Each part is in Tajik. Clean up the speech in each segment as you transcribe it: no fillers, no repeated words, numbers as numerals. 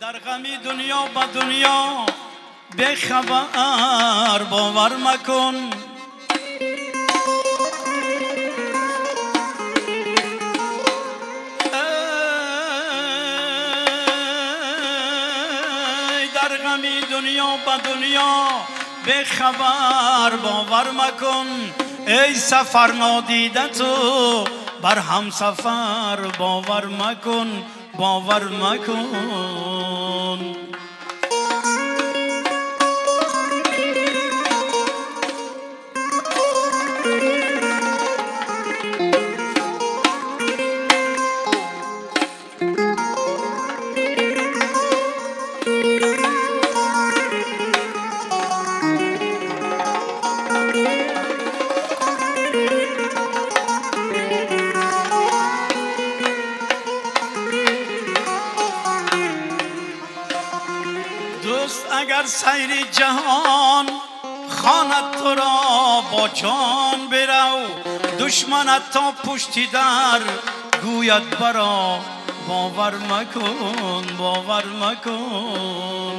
Дар ғами дунё ба дунё бехабар бовар макун. Дар ғами дунё ба дунё бехабар бовар макун. Эй сафар нодида ту бар ҳамсафар бовар макун, бовар макун. Агар сайри ҷаҳон хонад туро бо ҷон бирав, душманат то пушти дар гӯяд баро бовар макун, бовар макун.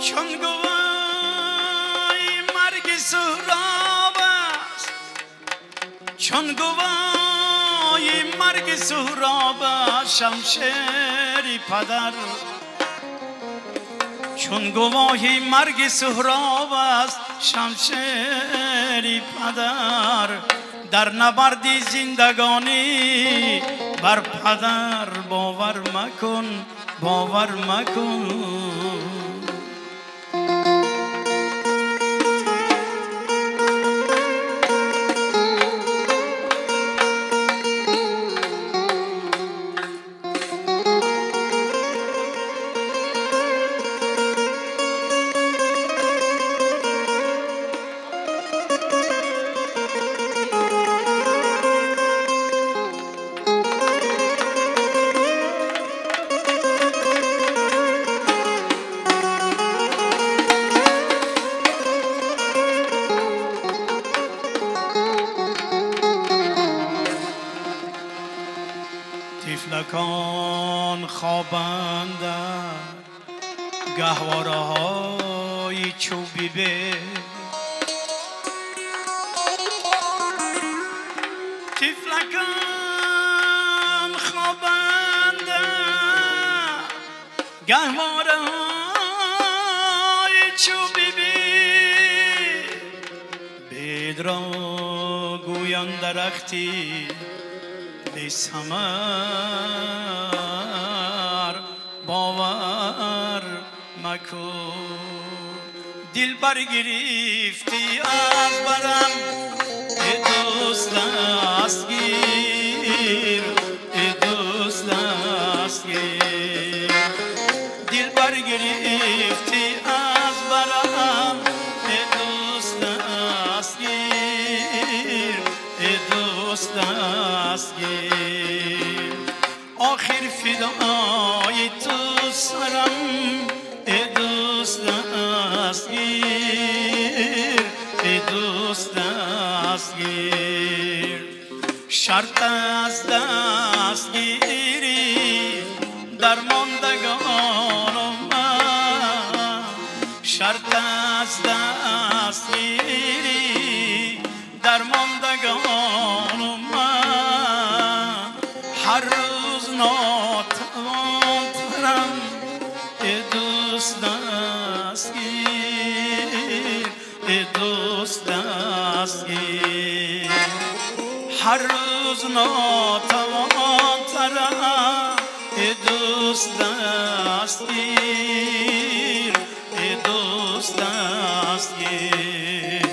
Чун гувоҳи марги Суҳроб аст, чун гувоҳи марги Суҳроб аст шамшери падар, чун гувоҳи марги Суҳроб аст шамшери падар, дар набарди зиндагонӣ бар падар бовар макун, бовар макун. Тифлакон хобанд дар гаҳвораҳои чӯби бе, тифлакон хобанд дар гаҳвораҳои чӯби бе, бедро гӯянд дарахти бесамар бовар макун. Дил баргирифтӣ аз барам эй дӯст дастгир, эй дӯст дастгир. Дил баргирифтӣ аз барам эй дӯст дастгир, эй дӯст дастгир. Охир фидои ту сарам эй дӯст дастгир, эй дӯст дастгир. Шарт аз дастгирӣ дармондагонам ман, шарт аз дастгирӣ дармондагонам ман, ҳар рӯз нотавонтарам эй дӯст дастгир, эй дӯст дастгир. Ҳар рӯз нотавонтарам эй дӯст дастгир, эй дӯст дастгир.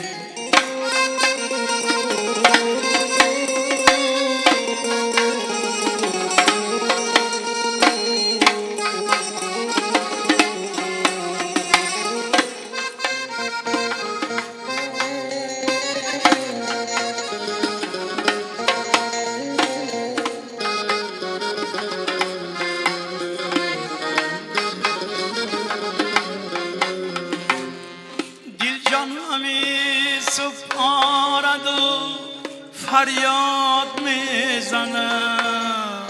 فریاد میزنم.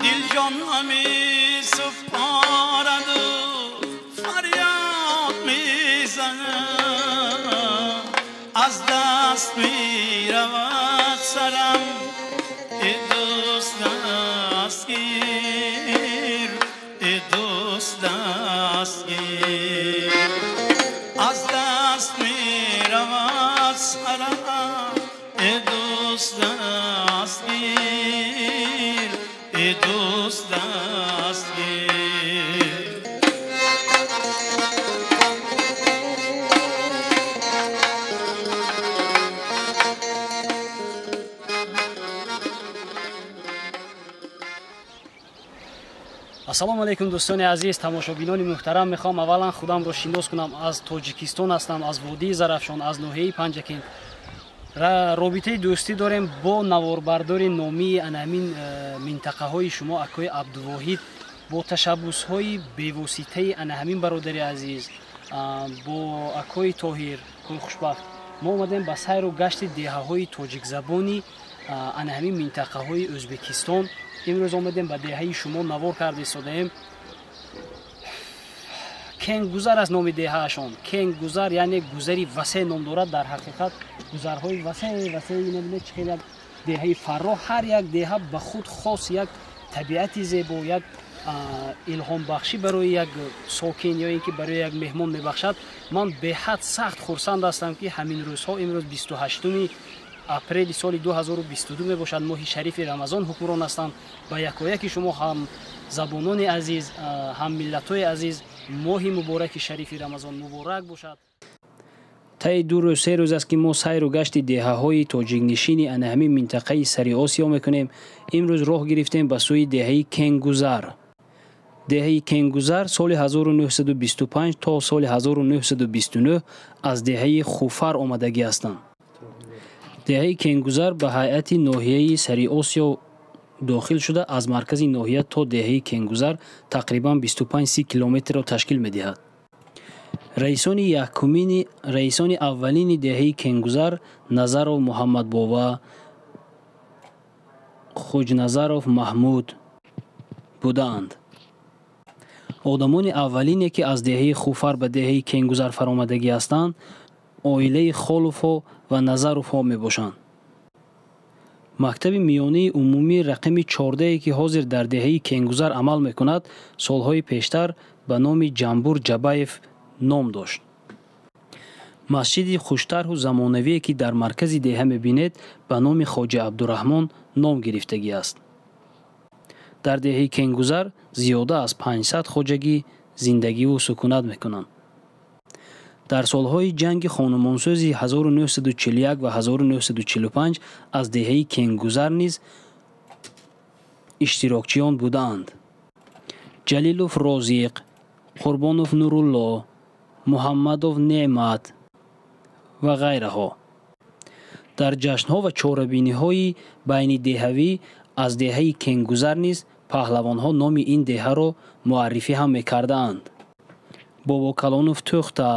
دل جان همی سپارد و فریاد میزنم. از دست میرود سرم ای دوست دستگیر، ای دوست دستگیر. از دست میرود سرم ای دوست دستگیر، ای دوست دستگیر. Ассалому алайкум, дӯстони азиз, тамошобинони муҳтарам. Мехоҳам аввалан худамро шинос кунам. Аз Тоҷикистон ҳастам, аз водии Зарафшон, аз ноҳияи Панҷакент. Робитаи дӯстӣ дорем бо наворбардори номии анаҳамин минтақаҳои шумо, акои Абдувоҳид, бо ташаббусҳои бевоситаи анаҳамин бародари азиз, бо акои Тоҳир, акои хушбахт. Мо омадем ба сайру гашти деҳаҳои тоҷикзабони анаҳамин минтақаҳои Ӯзбекистон. Имрӯз омадем ба деҳаи шумо, навор карда истодаем. Кенггузар аст номи деҳаашон. Кенггузар яъне гузари васеъ ном дорад. Дар ҳақиқат гузарҳои васеъ васеъ набинед, чӣ хел як деҳаи фарроҳ. Ҳар як деҳа ба худ хос як табиати зебо, як илҳомбахшӣ барои як сокин ё ин ки барои як меҳмон мебахшад. Ман беҳад сахт хурсанд ҳастам, ки ҳамин рӯзҳо, имрӯз 28 апрели соли 2022 мебошад, моҳи шарифи Рамазон ҳукмрон ҳастанд. Ба якояки шумо ҳам забонони азиз, ҳам миллатҳои азиз, моҳи мубораки шарифи Рамазон муборак бошад. Таи 2 рӯз 3 рӯз аст, ки мо сайру гашти деҳаҳои тоҷикнишини анаҳамин минтақаи Сари Осиё мекунем. Имрӯз роҳ гирифтем ба сӯи деҳаи Кенггузар. Деҳаи Кенггузар соли 1925 то соли 1929 аз деҳаи Хуфар омадагӣ ҳастанд. Деҳаи Кенггузар ба ҳайати ноҳияи Сари Осиё дохил шуда, аз маркази ноҳия то деҳаи Кенггузар тақрибан 25-30 километрро ташкил медиҳад. Раисони аввалини деҳаи Кенггузар Назаров Муҳаммадбова, Хуҷназаров Маҳмуд будаанд. Одамони аввалине, ки аз деҳаи Хуфар ба деҳаи Кенггузар фаромадагӣ ҳастанд, оилаи Холовҳо ва Назаровҳо мебошанд. Мактаби миёнаи умумии рақами 14, ки ҳозир дар деҳаи Кенггузар амал мекунад, солҳои пештар ба номи Ҷамбур Ҷабаев ном дошт. Масҷиди хуштарҳу замонавие, ки дар маркази деҳа мебинед, ба номи Хоҷа Абдураҳмон ном гирифтагӣ аст. Дар деҳаи Кенггузар зиёда аз 500 хоҷагӣ зиндагиву сукунат мекунанд. Дар солҳои ҷанги хонумонсӯзи 1941 ва 1945 аз деҳаи Кенггузар низ иштирокчиён будаанд. Ҷалилов Розиқ, Қурбонов Нурулло, Муҳаммадов Неъмат ва ғайраҳо. Дар ҷашнҳо ва чорабиниҳои байнидеҳавӣ аз деҳаи Кенггузар низ паҳлавонҳо номи ин деҳаро муаррифӣ ҳам мекардаанд. Бобокалонов Тӯхта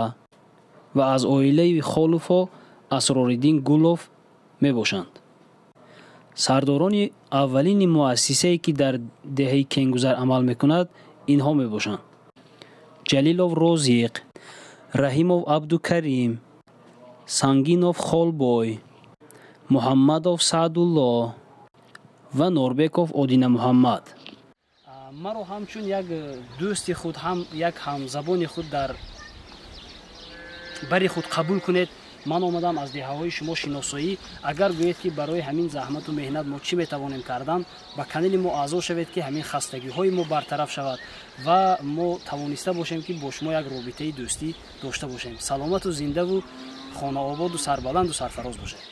ва аз оилаи Холовҳо Асрориддин Гулов мебошанд. Сардорони аввалини муассисае, ки дар деҳаи Кенггузар амал мекунад, инҳо мебошанд: Ҷалилов Розиқ, Раҳимов Абдукарим, Сангинов Холбой, Муҳаммадов Саъдулло ва Норбеков Одинамуҳаммад. Маро ҳамчун як дӯсти худ, ҳам як ҳамзабони худ дар бари худ қабул кунед. Ман омадам аз деҳаҳои шумо шиносоӣ. Агар гӯед, ки барои ҳамин заҳмату меҳнат мо чӣ метавонем кардан, ба канали мо аъзо шавед, ки ҳамин хастагиҳои мо бартараф шавад ва мо тавониста бошем, ки бо шумо як робитаи дӯстӣ дошта бошем. Саломату зиндаву хонаободу сарбаланду сарфароз бошед.